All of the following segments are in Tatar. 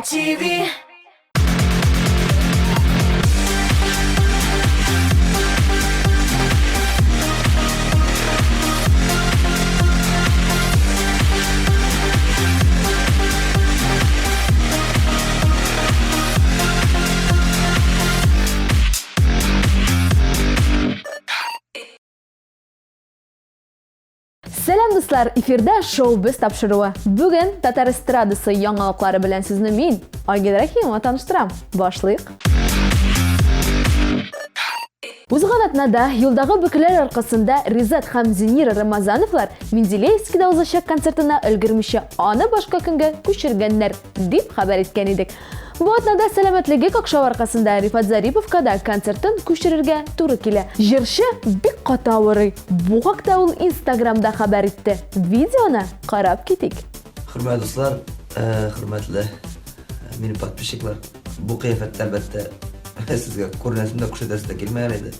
TV. Сәлам, дуслар! Эфирда шоу без тапшыруы. Бүген татар эстрадасы яңалыклары белән сезне мин, Айгөл Рәхимова таныштырам. Башлыйк. Узган атнада юлдагы бөкеләр аркасында Ризат һәм Зинира Рамазановлар Менделеевскида узачак концертына өлгермичә аны башка көнгә күчергәннәр, дип хәбәр иткән идек. Бу атнада сәламәтлеге какшау аркасында Рифат Зариповка да концертын күчерергә туры килә. Җырчы бик каты авырый. Бу хакта ул Инстаграмда хәбәр итте. Видеоны карап китик. Хөрмәтле дуслар, хөрмәтле минем подписчиклар, бу кыяфәттә әлбәттә сезгә күренәсем дә, күрсәтәсем дә килмәгән иде.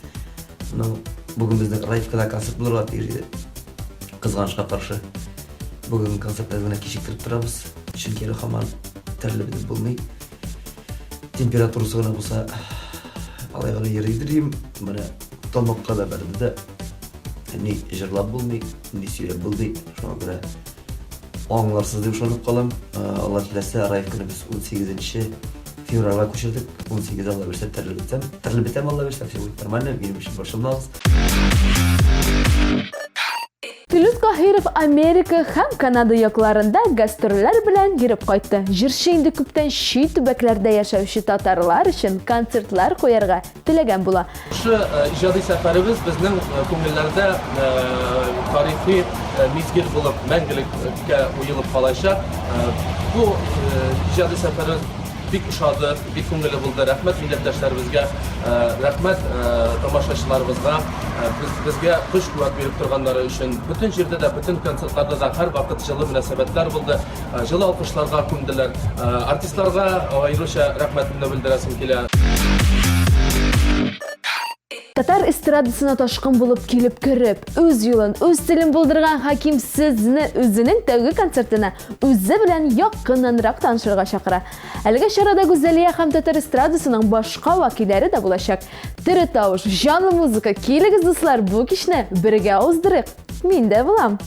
Ну, бүген безнең Раевкада концерт булырга тиеш иде. Кызганычка каршы, бүген концертны генә кичектереп торабыз. Чөнки әле һаман терелеп бетеп булмый. Температурасы гына булса, алай гына йөридер дим. Менә тамакка да бәрде дә. Ни җырлап булмый, ни сөйләп булмый. Шуңа күрә аңларсыз дип ышанып калам. Алла теләсә, Раевканы без 18 февральгә күчердек. 18 Алла бирсә, терелеп бетсәм. Терелеп бетәм, Алла бирсә, все будет нормально. Минем өчен борчылмагыз. Филүс Каһиров Америка һәм Канада якларында гастрольләр белән йөреп кайтты. Җырчы инде күптән чит төбәкләрдә яшәүче татарлар өчен концертлар куярга теләгән була. Шушы иҗади сәфәребез безнең күңелләрдә тарихи мизгел булып мәңгелеккә уелып калачак. Бу иҗади сәфәребез бик ошады, бик күңелле булды. Рәхмәт милләттәшләребезгә, рәхмәт тамашачыларыбызга, безгә көч-куәт биреп торганнары өчен. Бөтен җирдә дә, бөтен концертларда да һәрвакыт җылы мөнәсәбәтләр булды, җылы алкышларга күмделәр. Артистларга аеруча рәхмәтемне белдерәсем килә. Татар эстрадасына ташкын булып килеп кереп, үз юлын, үз телен булдырган Хаким сезне үзенең тәүге концертына үзе белән якыннанрак танышырга чакыра. Әлеге чарада Гүзәлия һәм татар эстрадасының башка вәкилләре дә булачак. Тере тавыш, җанлы музыка, килегез, дуслар, бу кичне бергә уздырыйк. Мин дә булам.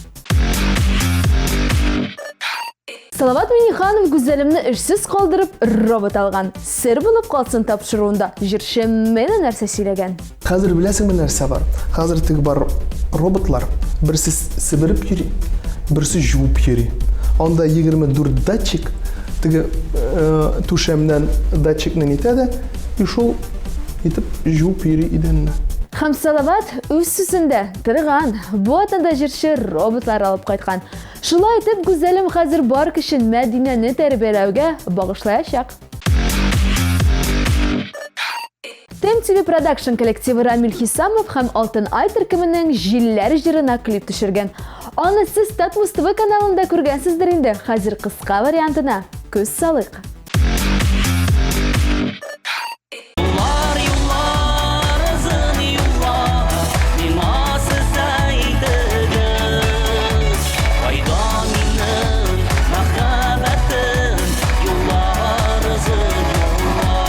Салават Минниханов Гүзәлемне эшсез калдырып, робот алган. Сер булып калсын тапшыруында җырчы менә нәрсә сөйләгән. Хәзер беләсеңме нәрсә бар? Хәзер теге бар роботлар, берсе себереп йөри, берсе жуып йөри. Анда 24 датчик, теге түшәмнән датчикны нитә дә, и шул итеп жуып йөри идәнне. Һәм Салават үз сүзендә торган. Бу атнада җырчы роботлар алып кайткан. Шулай итеп, Гүзәлем хәзер бар көчен Мәдинәне тәрбияләүгә багышлаячак. Тем TV Production коллективы Рамил Хисамов һәм Алтын Ай төркеменең Җилләр җырына клип төшергән. Аны сез Татмус ТВ каналында күргәнсездер инде. Хәзер кыска вариантына күз салыйк. Юллар, юллар, озын юллар, миңа сез әйтегез, кайда минем мәхәббәтем, юллар, озын юллар.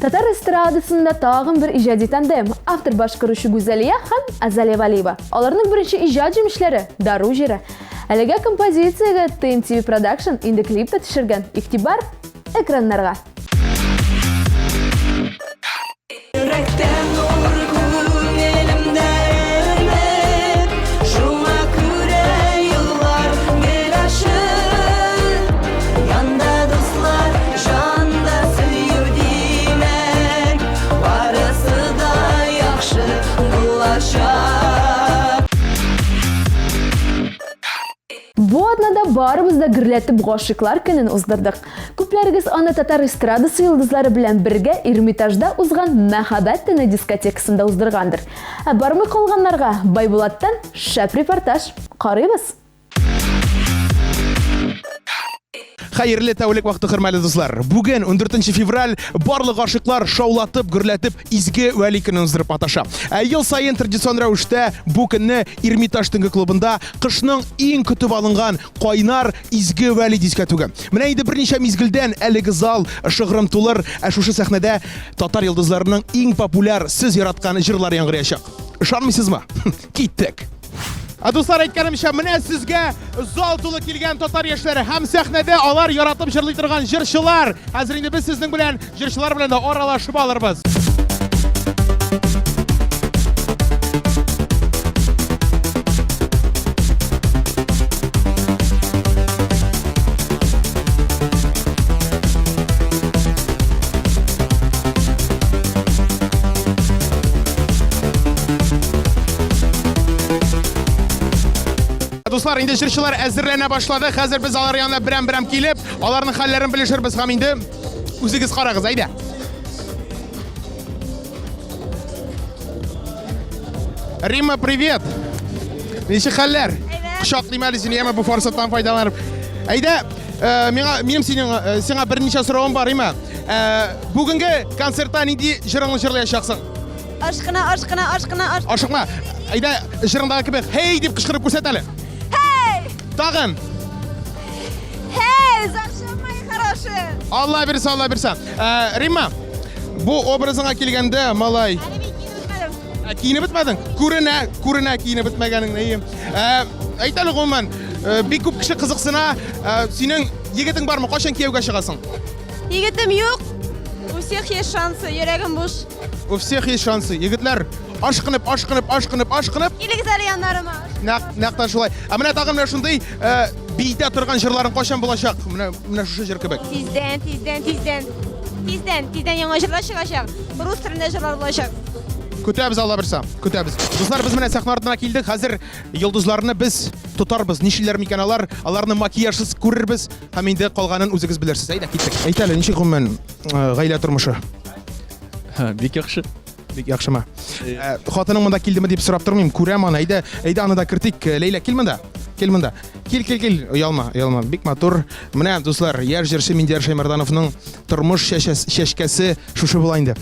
Татар эстрадасында тагын бер иҗади тандем. Автор башкаручы Гүзәлия һәм Азалия Валиева. Аларның беренче иҗат җимешләре Дару җыры. Әлегә композициягә TMTV Production инде клип та төшергән. Игътибар экраннарга. Йөрәктә нур, күңелемдә өмет, шуңа күрә юллар гел ачык. Янда дуслар, җанда сөю димәк, барысы да яхшы булачак. Бу атнада барыбыз да гөрләтеп гашыйклар көнен уздырдык. Күпләрегез аны татар эстрадасы йолдызлары белән бергә Эрмитажда узган Мәхәббәт төне дискотекасында уздыргандыр. Ә бармый калганнарга Байбулаттан шәп репортаж. Карыйбыз! Хәерле тәүлек вакыты, хөрмәтле дуслар. Бүген 14 февраль барлык гашыйклар шаулатып, гөрләтеп Изге Вәли көнен уздырып маташа. Ә ел саен традицион рәвештә бу көнне Эрмитаж төнге клубында кышның иң көтеп алынган кайнар Изге Вәли дискәтүге. Менә инде берничә мизгелдән әлеге зал шыгрым тулыр, ә шушы сәхнәдә татар йолдызларының иң популяр, сез яраткан җырлары яңгыраячак. Ышанмыйсызмы? Киттек! Ә дуслар, әйткәнемчә, менә сезгә зал тулы килгән татар яшьләре һәм сәхнәдә алар яратып җырлый торган җырчылар. Хәзер инде без сезнең белән җырчылар белән дә аралашып алырбыз. Дуслар, инде җырчылар әзерләнә башлады. Хәзер без алар янына берәм-берәм килеп, аларның хәлләрен белешербез һәм инде үзегез карагыз, әйдә. Римма, привет! Ничек хәлләр? Кочаклыйм әле сине, яме бу форсаттан файдаланып. Әйдә, э, миңа минем синең э, сиңа берничә соравым бар, Римма. Э, бүгенге концертта нинди җырыңны җырлаячаксың? Ашкына, ашкына, ашкына, ашкына. Ашыкма. Әйдә, җырыңдагы кебек, хей дип кычкырып күрсәт әле. Хей! Тагын. Хей, за мои хорошие? Алла бирсә, Алла бирсә. Э, Римма, бу образыңа килгәндә, малай. Әле мин киенеп бетмәдем. Ә, киенеп бетмәдең? Күренә, күренә киенеп бетмәгәнең, әйе. Ә, әйт әле гомумән, э, бик күп кеше кызыксына, э, синең егетең бармы? Кайчан кияүгә чыгасың? Егетем юк. У всех есть шансы, йөрәгем буш. У всех есть шансы. Егетләр, ашкынып, ашкынып, ашкынып, ашкынып. Килегез әле яннарыма. Нәкъ, нәкъ тә шулай. Ә менә тагын менә шундый э, биетә торган җырларың кайчан булачак? Менә менә шушы җыр кебек. Тиздән, тиздән, тиздән. Тиздән, тиздән яңа җырлар чыгачак. Рус телендә җырлар булачак. Көтәбез Алла бирсә, көтәбез. Дуслар, без менә сәхнә артына килдек. Хәзер йолдызларны без тотарбыз. Нишиләр микән алар? Аларны макияжсыз күрербез һәм инде калганын үзегез белерсез. Әйдә, киттек. Әйт әле, ничек гомумән э, гаилә тормышы? Бик яхшы. Бик яхшымы? Э, хатының монда килдеме дип сорап тормыйм, күрәм аны. Әйдә, әйдә аны да кертик. Э, Ләйлә, кил монда. Кил монда. Кил, кил, кил. Оялма, оялма. Бик матур. Менә, дуслар, яшь җырчы Миндияр Шәймәрдановның тормыш чәчкәсе шушы була инде.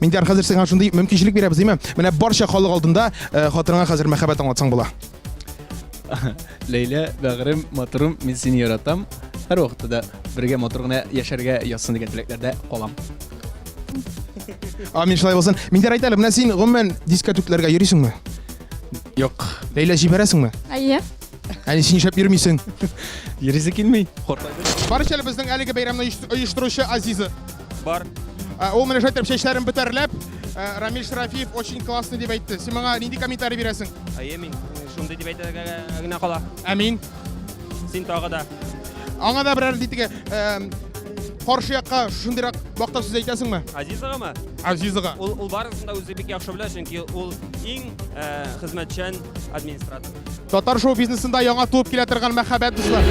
Миндияр, хәзер сиңа шундый мөмкинчелек бирәбез, димме? Менә барча халык алдында э, хатыныңа хәзер мәхәббәт аңлатсаң була. Ләйлә, бәгырем, матурым, мин сине яратам. Һәрвакытта да бергә матур гына яшәргә язсын дигән теләкләрдә калам. Амин, шулай булсын. Миндәр әйт әле, менә син гомумән дискотекләргә йөрисеңме? Юк. Ләйлә җибәрәсеңме? Әйе. Ә син нишләп йөрмисең? Йөрисе килми. Хортайды. Бар әле безнең әлеге бәйрәмне оештыручы Азиза. Бар. Ул менә шулай итеп чәчләрен бөтәрләп, Рамиль Шарафиев очень классный дип әйтте. Син моңа нинди комментарий бирәсең? Әйе, мин шундый дип әйтергә генә кала. Ә мин? Син тагы да. Аңа да берәр теге каршы якка шундыйрак мактау сүз әйтәсеңме? Азизагамы? Азизага. Ул, ул барысын да үзе бик яхшы белә, чөнки ул иң хезмәтчән администратор. Татар шоу-бизнесында яңа туып килә торган мәхәббәт, дуслар.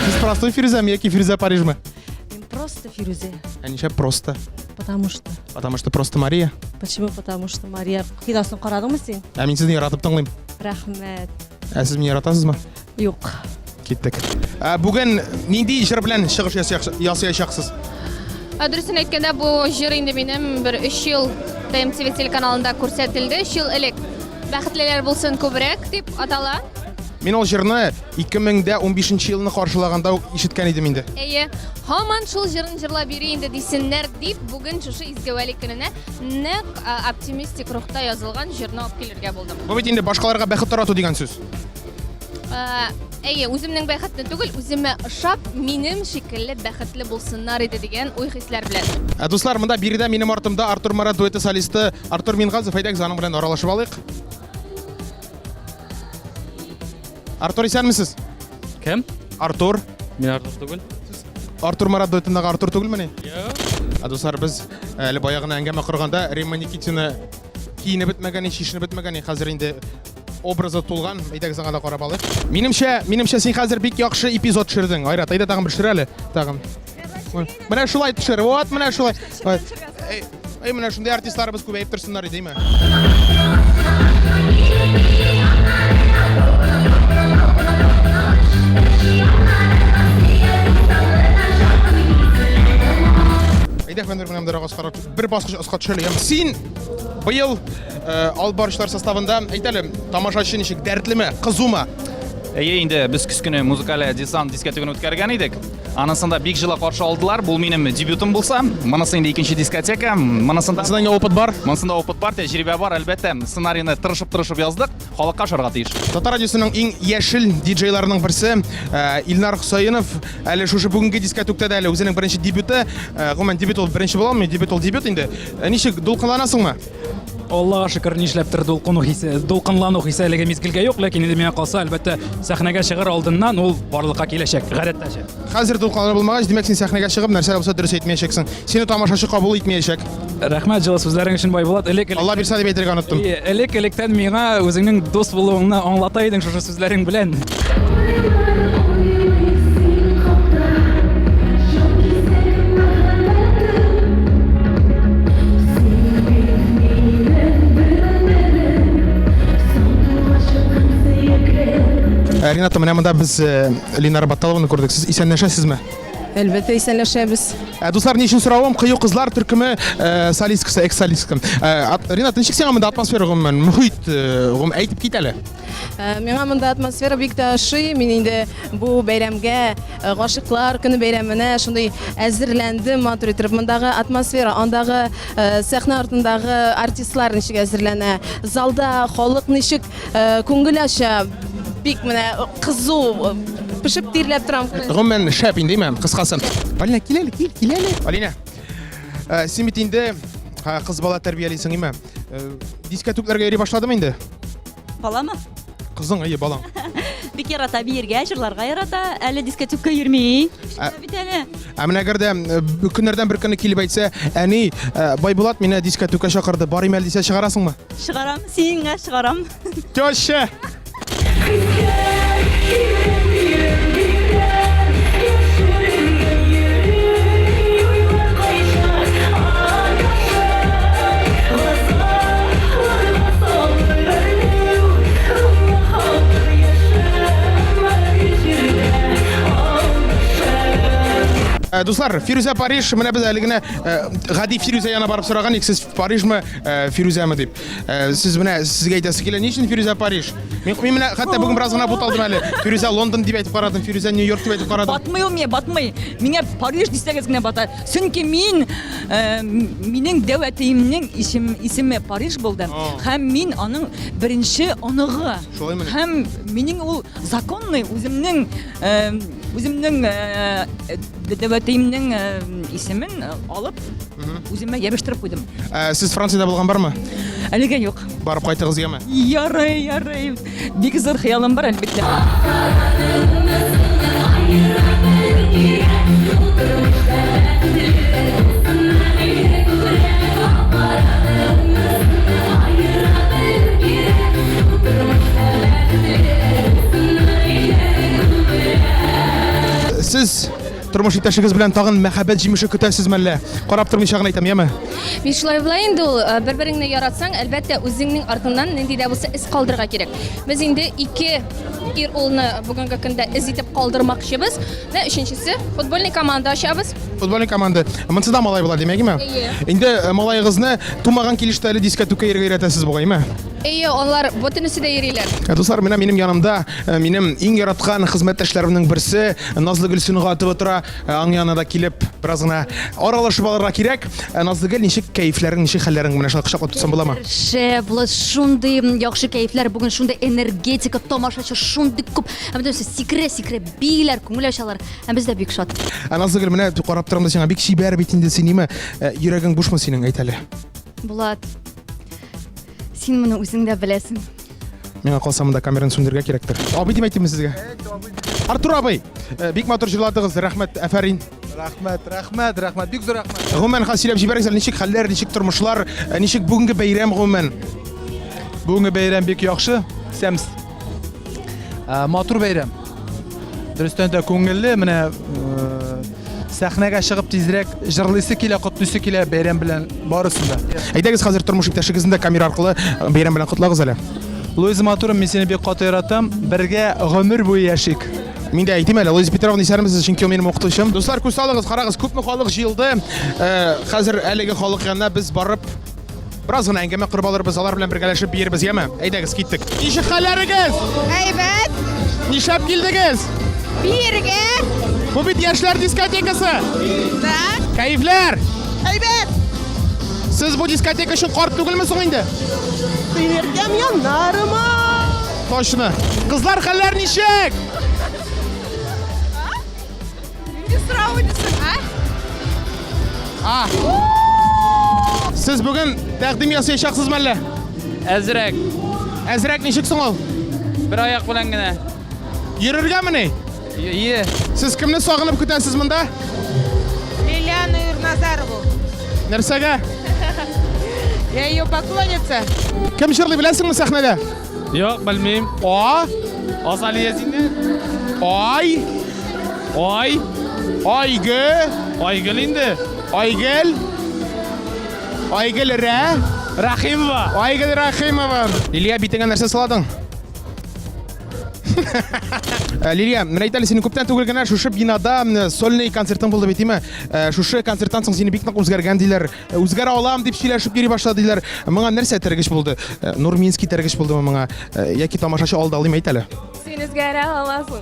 Сез простой Фирүзәме яки Фирүзә Парижмы? Мин просто Фирүзә. Ә нишләп просто? Потому что. Потому что просто Мария. Почему? Потому что Мария. Киносын карадыңмы син? Ә мин сезне яратып тыңлыйм. Рәхмәт. Ә сез мине яратасызмы? Юк. Киттек. Ә, бүген нинди җыр белән чыгыш ясаячаксыз? Ә, дөресен әйткәндә, бу җыр инде минем бер 3 ел ТМТВ телеканалында күрсәтелде. 3 ел элек. Бәхетлеләр булсын күбрәк дип атала. Мин ул җырны 2015 елны каршылаганда ук ишеткән идем инде. Әйе, һаман шул җырын җырлап йөри инде дисеннәр дип, бүген шушы Изге Вәли көненә нәкъ оптимистик рухта язылган җырны алып килергә булдым. Бу бит инде башкаларга бәхет тарату дигән сүз. Әйе, үземнең бәхетне түгел, үземә ошап, минем шикелле бәхетле булсыннар иде дигән уй-хисләр белән. Ә, дуслар, монда биредә минем артымда Артур Марат дуэты солисты Артур Мингазов. Әйдәгез, аның белән аралашып алыйк. Артур, исәнмесез? Кем? Артур. Мин Артур түгел. Артур Марат дуэтындагы Артур түгелмени? Юк. Ә дуслар, без әле бая гына әңгәмә корганда Римма Никитина киенеп бетмәгән, чишенеп бетмәгән, хәзер инде образы тулган. Әйдәгез аңа да карап алыйк. Минемчә, минемчә син хәзер бик яхшы эпизод төшердең. Айрат, әйдә тагын бер төшер әле. Тагын. Менә шулай төшер. Вот, менә шулай. Әй, менә шундый артистларыбыз күбәеп торсыннар иде, әйме? Әйдә, Фәндер, менә монда аскарак бер баскыч аска төшәле. Син быел э, алып баручылар составында, әйт әле, тамашачы ничек, дәртлеме, кызумы? Әйе, инде без көз көне музыкаль десант дискотеканы үткәргән идек. Анысында бик җылы каршы алдылар. Бу минем дебютым булса, монысы инде икенче дискотека. Монысында Монысында инде опыт бар. Монысында опыт бар, тәҗрибә бар, әлбәттә. Сценарийны тырышып-тырышып яздык, халыкка ошарга тиеш. Татар радиосының иң яшел диджейларының берсе э, Илнар Хөсәенов әле шушы бүгенге дискотекта да әле үзенең беренче дебюты, э, гомумән дебют ул беренче була алмый, дебют ул дебют инде. Э, ничек дулкынланасыңмы? Аллага шөкер, нишләптер дулкыну хисе, дулкынлану хисе әлеге мизгелгә юк, ләкин инде миңа калса, әлбәттә, сәхнәгә чыгар алдыннан ул барлыкка киләчәк, гадәттәчә. Хәзер дулкынлану булмагач, димәк, син сәхнәгә чыгып, нәрсә дә булса дөрес әйтмәячәксең. Сине тамашачы кабул итмәячәк. Рәхмәт җылы сүзләрең өчен, Байбулат. Элек Алла бирсә дип әйтергә оныттым. Элек электән миңа үзеңнең дус булуыңны аңлата идең шушы сүзләрең белән. Э, Рената, менә монда без э, Линара Батталованы күрдек. Сез исәнләшәсезме? Әлбәттә, исәнләшәбез. Ә, дуслар, ни өчен соравым? Кыю кызлар төркеме э, солисткасы, экс-солистка. Э, Ренат, ничек сиңа монда атмосфера гомумән, мөхит, э, гомум әйтеп кит әле. Э, миңа монда атмосфера бик тә ошый. Мин инде бу бәйрәмгә, э, гашыйклар көне бәйрәменә шундый әзерләндем матур итеп. Мондагы атмосфера, андагы э, сәхнә артындагы артистлар ничек әзерләнә, залда халык ничек күңел ача, бик менә кызу пешеп тирләп торам. Гомумән, шәп инде, әйме, кыскасы. Алина, кил әле, кил, кил әле. Алина, син бит инде кыз бала тәрбиялисең, әйме? Дискәтүкләргә йөри башладымы инде? Баламы? Кызың, әйе, балаң. Бик ярата биергә, җырларга ярата. Әле дискотекка йөрми. Ә, Бит әле. ә менә әгәр дә э, көннәрдән бер көнне килеп әйтсә, әни, э, Байбулат мине дискотекка чакырды, барыйм әле дисә, чыгарасыңмы? Чыгарам, сиңа чыгарам. Теща! Э, дуслар, Фирүзә Париж, менә без әле генә э, гади Фирүзә янына барып сораган идек, сез Парижмы, э, Фирүзәме дип. Сез менә сезгә әйтәсе килә, ни өчен Фирүзә Париж? Мин, мин менә хәтта бүген бераз гына буталдым әле. Фирүзә Лондон дип әйтеп карадым, Фирүзә Нью-Йорк дип әйтеп карадым. Батмый ул миңа, батмый. Миңа Париж дисәгез генә бата. Чөнки мин, э, минем дәү әтиемнең исем, исеме Париж булды. Һәм мин аның беренче оныгы. Шулаймыни? Һәм минем ул законный үземнең э, үземнең э, дәү әтиемнең э, исемен алып үземә ябыштырып куйдым. Ә, сез Франциядә булган бармы? Әлегә юк. Барып кайтыгыз, яме? Ярый, ярый. Бик зур хыялым бар, әлбәттә. Сез тормыш иптәшегез белән тагын мәхәббәт җимеше көтәсезме әллә? Карап тормыйча гына әйтәм, яме? Мин шулай була инде ул, э, бер-береңне яратсаң, әлбәттә, үзеңнең артыңнан нинди дә булса эз калдырырга кирәк. Без инде ике ир улны бүгенге көндә эз итеп калдырмакчыбыз. Менә өченчесе, футбольный команда ачабыз. Футбольный команда. Монысы да малай була, димәкме? Әйе. Инде э, малаегызны тумаган килеш тә әле дискәтүкә йөрергә өйрәтәсез бугай, әйме? Әйе, алар бөтенесе дә йөриләр. Ә, Дуслар, менә минем янымда э, минем иң яраткан хезмәттәшләремнең берсе Назлыгөл Сөнгатова тора. Ә, аның янына да килеп, бераз гына аралашып алырга кирәк. Ә, Назлыгөл, ничек кәефләрең, ничек хәлләрең? Менә шулай кочаклап тотсам буламы? Шәп, шундый яхшы кәефләр, бүген шундый энергетика, тамашачы шундый күп. Һәм бөтенесе сикерә-сикерә бииләр, күңел ачалар. Ә без дә бик шат. Ә Назлыгөл, менә карап торам да сиңа бик чибәр бит инде син, ниме? Ә, Йөрәгең бушмы синең, әйт әле. Булат, син моны үзең дә беләсең. Миңа калса монда камераны сүндерергә кирәктер. Абый дип әйтимме сезгә? Артур абый, э, бик матур җырладыгыз, рәхмәт, афәрин. Рәхмәт, рәхмәт, рәхмәт, бик зур рәхмәт. Гомумән, хәзер сөйләп җибәрегез әле, ничек хәлләр, ничек тормышлар, э, ничек бүгенге бәйрәм гомумән? Бүгенге бәйрәм бик яхшы, сәмс. Ә, матур бәйрәм. Дөрестән дә күңелле, менә э, сәхнәгә чыгып тизрәк җырлыйсы килә, котлыйсы килә бәйрәм белән барысын да. Әйдәгез хәзер тормыш иптәшегезне дә камера аркылы э, бәйрәм белән котлагыз әле. Луиза матурым, мин сине бик каты яратам. Бергә гомер буе яшик. Мин дә әйтим әле, Луиза Петровна исәнмесез, чөнки ул минем укытучым. Дуслар, күз салыгыз, карагыз, күпме халык җыелды. Э, хәзер әлеге халык янына без барып Бераз гына әңгәмә корып алырбыз, алар белән бергәләшеп биербез, яме? Әйдәгез, киттек. Ничек хәлләрегез? Әйбәт. Нишләп килдегез? Биергә. Бу бит яшьләр дискотекасы. Да. Кәефләр? Әйбәт. Сез бу дискотека өчен карт түгелме соң инде? Сыйыргам яннарыма. Точно. Кызлар, хәлләр ничек? Нинди сорау дисең, а? А. Сез бүген тәкъдим ясаячаксызмы әллә? Әзрәк. Әзрәк ничек соң ул? Бер аяк белән генә. Йөрергәмени? Ие. Сез кемне сагынып көтәсез монда? Лилиана Юрназарову. Нәрсәгә? Я ее поклонница. Кем җырлый беләсеңме сәхнәдә? Юк, белмим. А? Азалия синде? Ай? Ай? Айгө? Айгөл инде. Айгөл? Айгөл Рә? Рахимова. Айгөл Рахимова. Лилия, битеңә нәрсә сыладың? Э, Лилия, менә әйт әле, синең күптән түгел генә шушы бинада сольный концертың булды бит, име? Э, шушы концерттан соң сине бик нык үзгәргән диләр. Э, үзгәрә алам дип сөйләшеп йөри башлады диләр. Моңа нәрсә этәргеч булды? Э, Нурминский этәргеч булдымы моңа? Э, яки тамашачы алды алыйм әйт әле. Син үзгәрә аласың.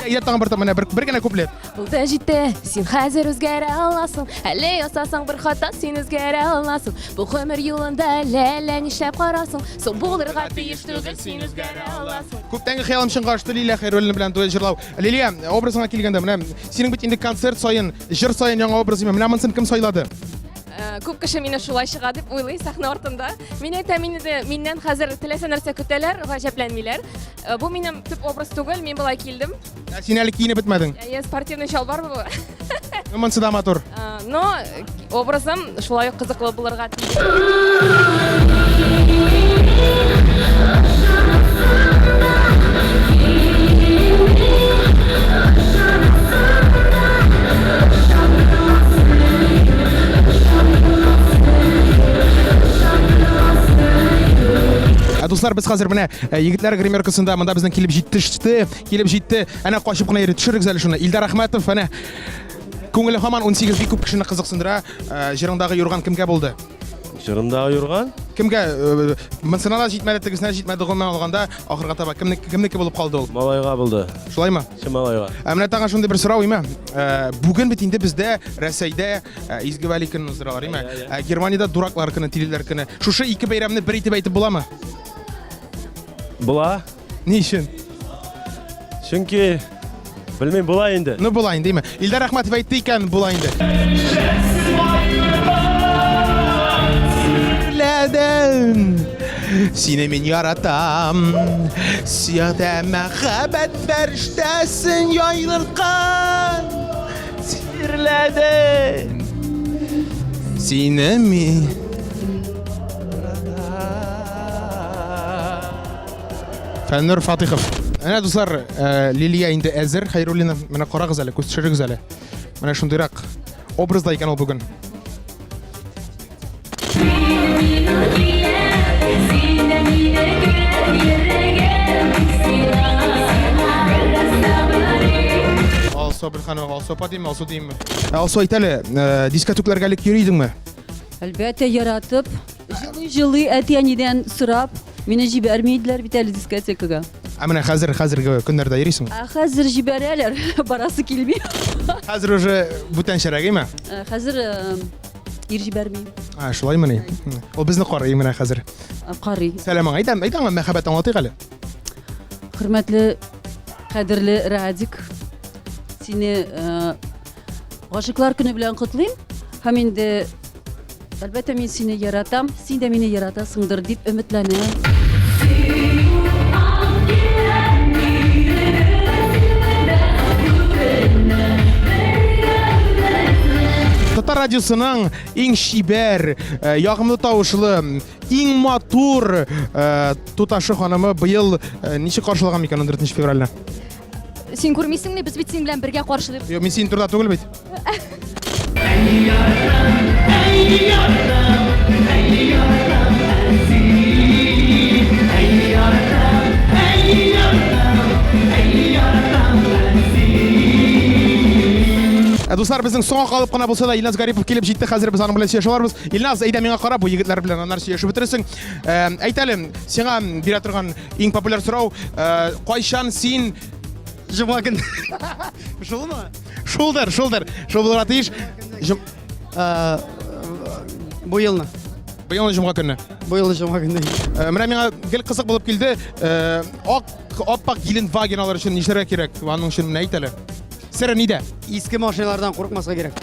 Әйдә тагын бер менә бер, бер генә куплет. Булды җитте, син хәзер үзгәрә аласың. Әле ясасаң бер хата, син үзгәрә аласың. Бу гомер юлында әле әллә нишләп карасың. Соң булырга тиеш түгел, син үзгәрә аласың. Күптәнге хыялым чынга ашты Лилия Хәйруллина белән дуэт җырлау. Лилия, образыңа килгәндә, менә синең бит инде концерт саен, җыр саен яңа образ име. Менә монысын кем сайлады? Э, күп кеше мине шулай чыга дип уйлый сәхнә артында. Мин әйтәм инде, миннән хәзер теләсә нәрсә көтәләр, гаҗәпләнмиләр. Э, бу минем төп образ түгел, мин болай килдем. Ә син әле киенеп бетмәдең. Әйе, спортивный чалбар бу. Ну, монысы да матур. Э, но образым шулай ук кызыклы булырга тиеш. Ә, дуслар, без хәзер менә э, егетләр гримеркасында монда безнең килеп җиттеште, килеп җитте. Әнә качып кына йөри, төшерегез әле шуны. Илдар Әхмәтов, әнә күңеле һаман 18 бик күп кешене кызыксындыра. Э, җырыңдагы юрган кемгә булды? Җырымдагы юрган? Кемгә? Э, монысына да җитмәде, тегесенә дә җитмәде, гомумән алганда, ахырга таба кемнеке, кемнеке булып калды ул? Малайга булды. Шулаймы? Чын малайга. Ә менә тагын шундый бер сорау, име? Э, бүген бит инде бездә Рәсәйдә Изге Вәли көнен уздыралар, име? Ә Германиядә дураклар көне, тилеләр көне. Шушы ике бәйрәмне бер итеп әйтеп буламы? Була. Ни өчен? Чөнки белмим, була инде. Ну, була инде, име? Илдар Әхмәтов әйтте икән, була инде. Ләдем, сине мин яратам. Сөядә мәхәббәт фәрештәсен яйлырткан. Сирләдем. Сине мин Фәннур Фатыйхов. Әнә дуслар, э, Лилия инде әзер, Хәйруллина. Менә карагыз әле, күз төшерегез әле. Менә шундыйрак образда икән ул бүген. Алсу Әбелханова, Алсу апа димме, Алсу димме? Ә, Алсу әйт әле, э, дискотекләргә элек йөри идеңме? Әлбәттә, яратып, Җылый-җылый әти-әнидән сорап, мине җибәрми иделәр бит әле дискотекага. Ә менә хәзер, хәзерге көннәрдә йөрисеңме? Ә хәзер җибәрәләр, барасы килми. Хәзер уже бүтәнчәрәк, име? Ә, Хәзер э, ир җибәрми. А, шулаймыни? Ул безне карый менә хәзер. Ә, Карый. Сәлам аңа. Әйдә, әйдә аңа мәхәббәт аңлатыйк әле. Хөрмәтле, кадерле Радик, сине э, Гашыйклар көне белән котлыйм. Һәм инде әлбәттә мин сине яратам, син дә мине яратасыңдыр дип өметләнәм. радиосының иң чибәр, э, ягымлы тавышлы, иң матур э, туташы ханымы быел э, ничек каршылаган микән 14 февральне? Син күрмисеңме? Без бит синең белән бергә каршылыйбыз. Юк, мин синең турыда түгел бит. Ә, Дуслар, безнең соңга калып кына булса да Илназ Гарипов килеп җитте. Хәзер без аның белән сөйләшеп алырбыз. Илназ, әйдә миңа кара, бу егетләр белән аннары сөйләшеп бетерерсең. Ә, Әйт әле, сиңа бирә торган иң популяр сорау, ә, кайчан син Җомга көн. Шулмы? Шулдыр, шулдыр. Шул булырга тиеш. Җом... Бу елны. Бу елны җомга көнне. Бу елны җомга көнне. Менә миңа гел кызык булып килде. Ак аппак Гелендваген алыр өчен нишләргә кирәк? Аның өчен менә әйт әле. Сере нидә? Иске машиналардан курыкмаска кирәк.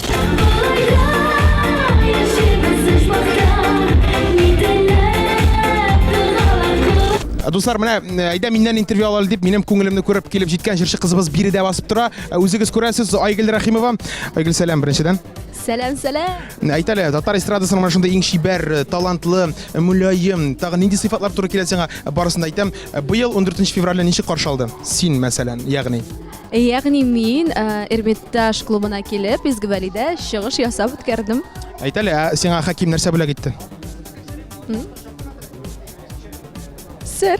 Дуслар, менә әйдә миннән интервью алалы дип, минем күңелемне күреп килеп җиткән җырчы кызыбыз биредә басып тора. Үзегез күрәсез, Айгөл Рәхимова. Айгөл, сәлам беренчедән. Сәлам, сәлам. Әйт әле, татар эстрадасының менә шундый иң чибәр, талантлы, мөлаем, тагын нинди сыйфатлар туры килә сиңа? Барысын да әйтәм. Быел 14 февральне ничек каршы алды? Син, мәсәлән, ягъни. Ягъни мин Эрмитаж клубына килеп, Изге Вәлидә чыгыш ясап үткәрдем. Әйт әле, ә сиңа Хәким нәрсә бүләк итте? Сер.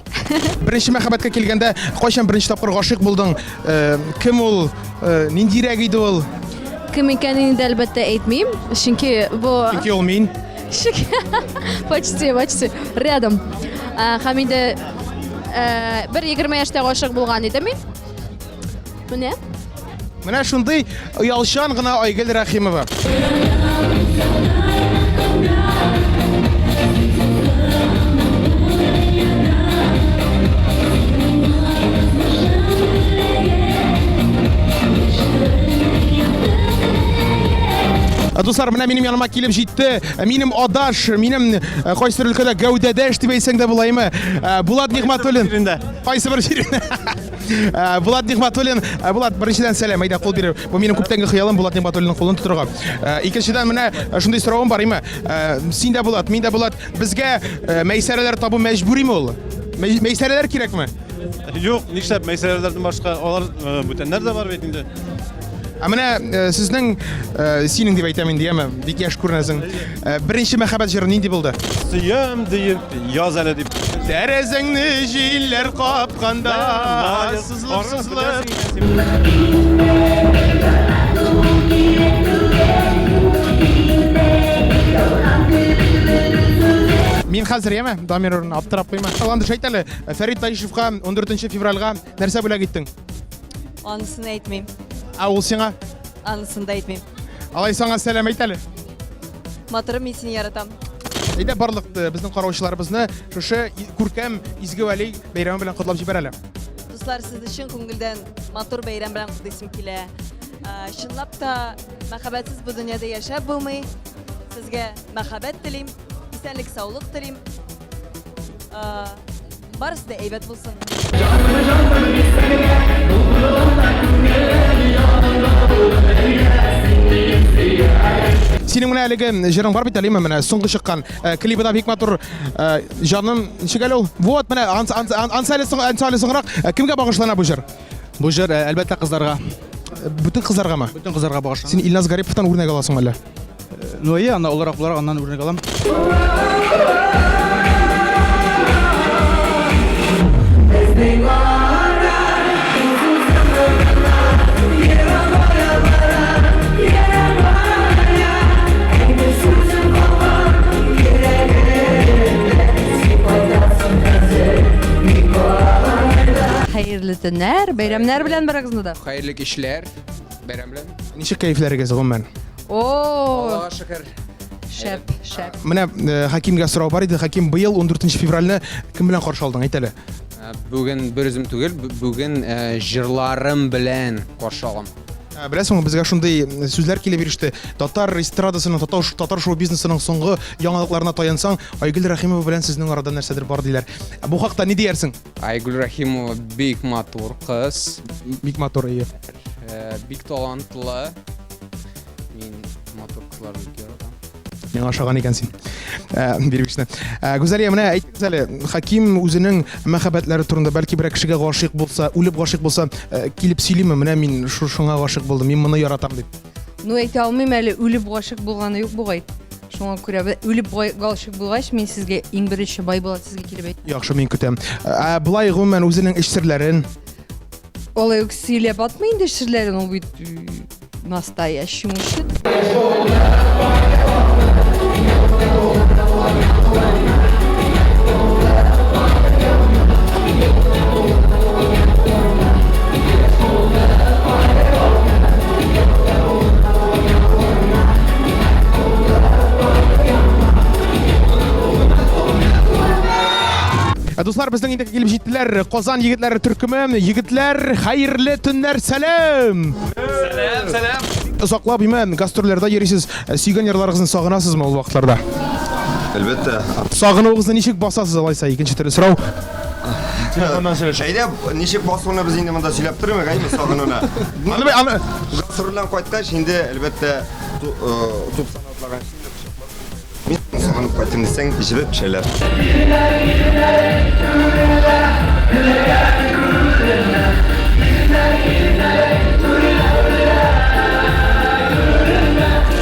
Беренче мәхәббәткә килгәндә, кайчан беренче тапкыр гашыйк булдың? Кем ул? Ниндирәк иде ул? Кем икәнен инде әлбәттә әйтмим, чөнки бу Чөнки ул мин. Почти, почти. Рядом. Һәм инде бер 20 яшьтә гашыйк булган идем мин. Менә. Менә шундый оялчан гына Айгөл Рәхимова. Дуслар, менә минем яныма килеп җитте. Минем адаш, минем э, кайсы бер өлкәдә гәүдәдәш дип әйтсәң дә булаймы? Э, Булат Нигъмәтуллин. Кайсы бер җирендә? Э, Булат Нигъмәтуллин, э, Булат, беренчедән сәлам, әйдә кул биреп. Бу минем күптәнге хыялым Булат Нигъмәтуллинның кулын тотырга. Э, икенчедән менә шундый соравым бар, име? Син дә Булат, мин дә Булат. Безгә мәйсәрәләр табу мәҗбүриме ул? Мәйсәрәләр кирәкме? Юк, нишләп мәйсәрәләрдән башка алар бүтәннәр дә бар бит инде. Ә менә сезнең, синең дип әйтәм инде, яме, бик яшь күренәсең. Беренче мәхәббәт җыры нинди булды? Сөям диеп, яз әле дип. Тәрәзәңне җилләр капканда, сызылып сызылып. Мин хәзер яме, Дамир урынына аптырап куйма. Ландыш әйт әле, Фәрит Таишевка 14 февральга нәрсә бүләк иттең? Анысын әйтмим. Ә ул сиңа? Анысын да әйтмим. Алайса аңа сәлам әйт әле. Матурым, мин сине яратам. Әйдә барлык э, безнең караучыларыбызны шушы күркәм Изге Вәли бәйрәме белән котлап җибәр әле. Дуслар, сезне чын күңелдән матур бәйрәм белән котлыйсым килә. Э, чынлап та мәхәббәтсез бу дөньяда яшәп булмый. Сезгә мәхәббәт телим, исәнлек, саулык телим. Э, Барысы да әйбәт булсын. Синең менә әлеге җырың бар бит әле, менә соңгы чыккан э, клибы да бик матур. Э, җаным, ничек әле ул? Вот, менә ансы әле соң, ансы әле соңрак. Э, кемгә багышлана бу җыр? Бу җыр, әлбәттә, кызларга. Бөтен кызларгамы? Бөтен кызларга багышлана. Син Илназ Гариповтан үрнәк аласың әллә? Ну, әйе, анда олырак буларак аннан үрнәк алам. Хәерле төннәр, бәйрәмнәр белән барыгызны да. Хәерле кичләр, бәйрәм белән. Ничек кәефләрегез гомумән? О! Аллага шөкер. Шәп, шәп. Менә э, Хакимгә сорау бар иде. Хаким, быел 14 февральне кем белән каршы алдың? Әйт әле. Э, бүген бер үзем түгел, бүген э, җырларым белән каршы алам. Э, беләсеңме, безгә шундый сүзләр килеп иреште. Татар эстрадасының, татар, татар шоу-бизнесының соңгы яңалыкларына таянсаң, Айгөл Рәхимова белән сезнең арада нәрсәдер бар диләр. Бу хакта ни диярсең? Айгөл Рәхимова бик матур кыз. Бик матур, ие. Бик талантлы. Мин матур кызларны бик. Миңа ошаган икән син. Ә, биргечне. Ә, Гүзәлия, менә әйтегез әле, Хаким үзенең мәхәббәтләре турында бәлки берәр кешегә гашыйк булса, үлеп гашыйк булса, э, килеп сөйлиме, менә мин шушыңа гашыйк булдым, мин моны яратам дип. Ну, әйтә алмыйм әле, үлеп гашыйк булганы юк бугай. Шуңа күрә үлеп гашыйк булгач, мин сезгә иң беренче Байбулат сезгә килеп әйт. Яхшы, мин көтәм. Ә болай гомумән үзенең эч серләрен Алай ук сөйләп атмый инде серләрен, ул бит настоящий мужчина. Ә, дуслар, безнең инде килеп җиттеләр Казан егетләре төркеме. Егетләр, хәерле төннәр, сәлам! Сәлам, сәлам! Озаклап име гастрольләрдә йөрисез, ә, сөйгән ярларыгызны сагынасызмы ул вакытларда? Әлбәттә. Сагынуыгызны ничек басасыз алайса? Икенче төрле сорау. Әйдә, ничек басуны без инде монда сөйләп тормыйк, әйме, сагынуны. Аны, аны. Гастрольдән кайткач, инде әлбәттә, тупсан атлаган Мин сагынып кайттым дисәң, җебеп төшәләр.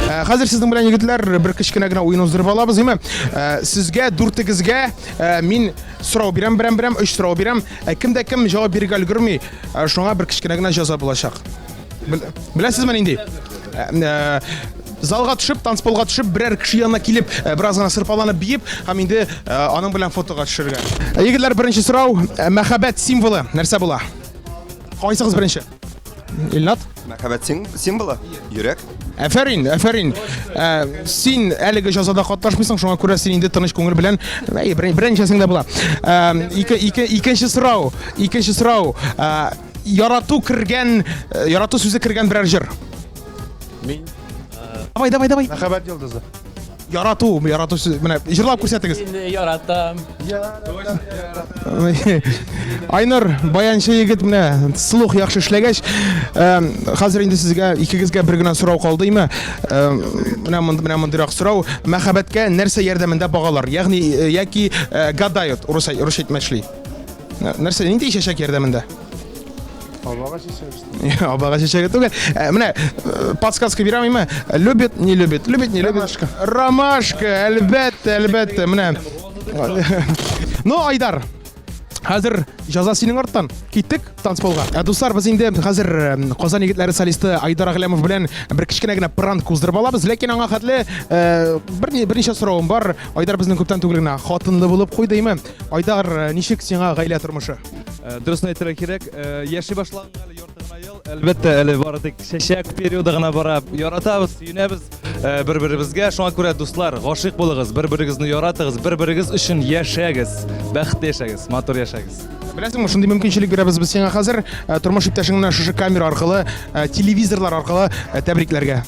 Ә, Хәзер сезнең белән егетләр бер кечкенә генә уен уздырып алабыз, әйме? Ә, Сезгә дүртегезгә ә, мин сорау бирәм, берәм берәм, өч сорау бирәм. Ә, Кем дә кем җавап бирергә өлгерми, ә, шуңа бер кечкенә генә җәза булачак. Беләсезме нинди? Ә, ә, Залга төшеп, танцполга төшеп, берәр кеше янына килеп, ә, бераз гына сырпаланып биеп, һәм инде ә, аның белән фотога төшергә. Ә, Егетләр, беренче сорау, ә, мәхәббәт символы нәрсә була? Кайсыгыз беренче? Илнат? Мәхәббәт символы? Йөрәк. Әфәрин, әфәрин. Ә, син әлеге җәзада катнашмыйсың, шуңа күрә син инде тыныч күңел белән әй, берничәсең дә була. Ә, ике, ике, икенче сорау, икенче сорау. Ә, ярату кергән, э, ярату сүзе кергән берәр җыр. Мин Давай, давай, давай. Мәхәббәт йолдызы. Ярату, ярату сүзе. Менә җырлап күрсәтегез. Сине яратам. Айнур, баянчы егет менә слух яхшы эшләгәч, хәзер инде сезгә икегезгә бер генә сорау калды име? Менә мондый, менә мондыйрак сорау. Мәхәббәткә нәрсә ярдәмендә багалар? Ягъни э, яки э, гадают, урыс урыс әйтмешли. Нәрсә, нинди чәчәк ярдәмендә? Абага чәчәге. Абага чәчәге түгел. Ә, менә э, подсказка бирәм име? Любит, не любит, любит, не любит. Ромашка. Ромашка, әлбәттә, әлбәттә. Менә. Ну, Айдар, хәзер җаза синең арттан. Киттек танцполга. Ә, дуслар, без инде хәзер э, Казан егетләре солисты Айдар Әгъләмов белән бер кечкенә генә пранк уздырып алабыз. Ләкин аңа хәтле э, бер берничә соравым бар. Айдар безнең күптән түгел генә хатынлы булып куйды име? Айдар, ничек сиңа гаилә тормышы? Э, дөресен әйтергә кирәк, э, яши башлаганга әле ярты гына ел. Әлбәттә, әле бары тик чәчәк периоды гына бара. Яратабыз, сөенәбез э, бер-беребезгә. Шуңа күрә, дуслар, гашыйк булыгыз, бер-берегезне яратыгыз, бер-берегез өчен яшәгез. Бәхетле яшәгез, матур яшәгез. Беләсеңме, шундый мөмкинчелек бирәбез без сиңа хәзер, тормыш иптәшеңне шушы камера аркылы, телевизорлар аркылы тәбрикләргә.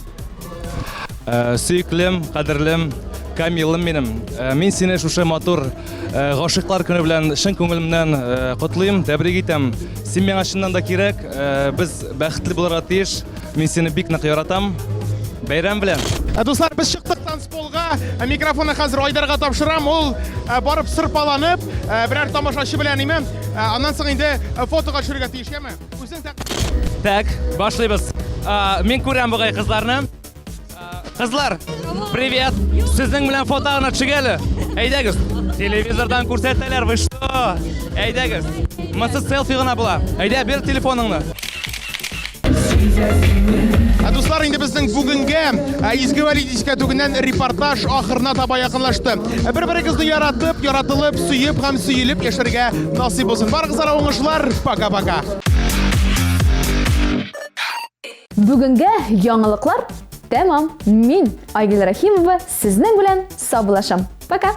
Э, сөеклем, кадерлем, Камилым минем. Э, мин сине шушы матур э, гашыйклар көне белән чын күңелемнән котлыйм, тәбрик итәм. Син миңа чыннан да кирәк, без бәхетле булырга тиеш. Мин сине бик нык яратам. Бәйрәм белән! Ә, дуслар, без чыктык танцполга. Ә, микрофонны хәзер Айдарга тапшырам. Ул барып сырпаланып, берәр тамашачы белән име, аннан соң инде фотога төшерергә тиеш, яме? Үзең Так, башлыйбыз. Мин күрәм бугай кызларны. Кызлар, привет! Сезнең белән фото гына төшик әле. Әйдәгез. Телевизордан күрсәтәләр, вы что? Әйдәгез. Монысы селфи гына була. Әйдә, бир телефоныңны. Ә, дуслар, инде безнең бүгенге ә, Изге Вәли дискәтүгеннән репортаж ахырына таба якынлашты. Ә, бер-берегезне яратып, яратылып, сөеп һәм сөелеп яшәргә насыйп булсын. Барыгызга да уңышлар. Пока-пока. Бүгенге яңалыклар тәмам. Мин, Айгөл Рәхимова, сезнең белән саубуллашам. Пока!